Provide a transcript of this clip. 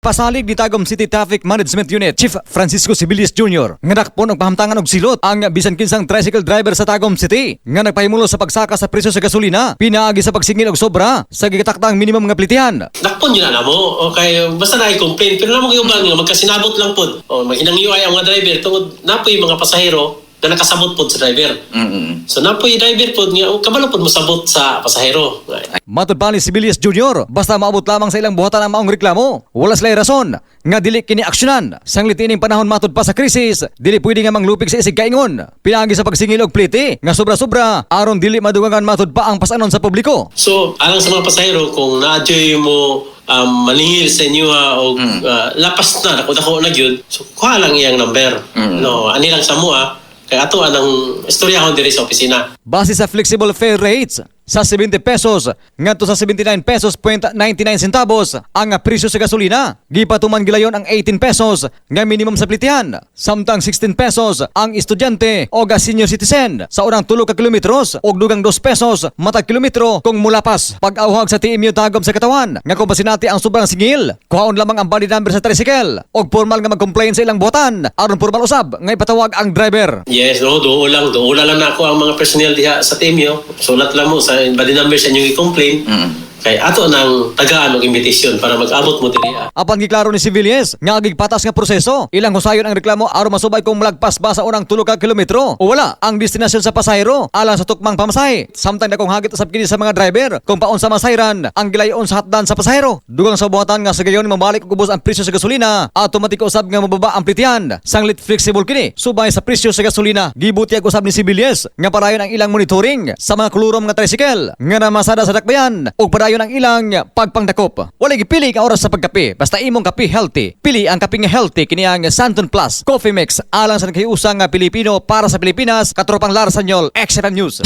Pasalig ni Tagum City Traffic Management Unit Chief Francisco Sibilis Jr. nga dakpon og pahamtangan og silot ang bisan kinsang tricycle driver sa Tagum City nga nagpahimulo sa pagsaka sa presyo sa gasolina pinaagi sa pagsingil og sobra sa gitaktang minimum nga plitihan. Dakpon yun na mo. Okay, basta na complain pero namo yung nga magkasinabot lang pod. O maghinangyo ay ang mga driver tungod napoy mga pasahero na nakasabot pod sa driver. So napoy driver pod nga oh, kabalo pod mosabot sa pasahero. Matod pa ni Sibilis Jr., basta maabot lamang sa ilang buhatan ang maong reklamo, wala sila rason nga dili kini aksyonan. Sanglit ining panahon, matod pa sa krisis, dili pwede nga manglupig sa isig kaingon pinaagi sa pagsingil og plite nga sobra-sobra aron dili madugangan, matod pa, ang pasanon sa publiko. So alang sa mga pasahero, kung naadyoy mo maningil sa inyo ha, o lapas na dako dako na gyud, so kuha lang iyang number. No, ani lang sa mua kay ato anang istoryahon diri sa opisina. Base sa flexible fare rates, sa 70 pesos ngadto sa 79 pesos point 99 centavos ang presyo sa gasolina. Gipatuman gilayon ang 18 pesos nga minimum sa plitihan. Samtang 16 pesos ang estudyante o senior citizen sa unang 3 ka kilometros og dugang 2 pesos matag kilometro kung mulapas. Pag-awhag sa TMU Tagum sa katawan nga kung masinati ang sobrang singil, kuhaon lamang ang body number sa tricycle og formal nga mag-complain sa ilang buhatan aron formal usab nga ipatawag ang driver. Yes, no, duo lang, duo lang na ako ang mga personnel diha sa TMU. Sulat lang mo sa body number sa inyong i-complain. Kay ato nang tagaan og imbitasyon para mag-abot mo diri. Ah. Apan giklaro ni Siviles nga agig patas nga proseso. Ilang husayon ang reklamo aron masubay kung malagpas ba sa unang 3 ka kilometro o wala ang destinasyon sa pasahero alang sa tukmang pamasahe. Samtang dakong hagit usab kini sa mga driver kung paunsa masayran ang gilayon sa hatdan sa pasahero. Dugang sa buhatan nga sa gayon mabalik og ubos ang presyo sa gasolina, automatic usab nga mababa ang plitihan. Sanglit flexible kini subay sa presyo sa gasolina. Gibutyag usab ni Siviles nga padayon ang ilang monitoring sa mga kolorum nga tricycle nga namasada sa dakbayan ug padayon ang ilang pagpangdakop. Wala gipili ka oras sa pagkape, basta imong kape healthy. Pili ang kape nga healthy, kini ang Santon Plus Coffee Mix alang sa naghiusang nga Pilipino para sa Pilipinas. Katropang Lar Sanyol, XFM News.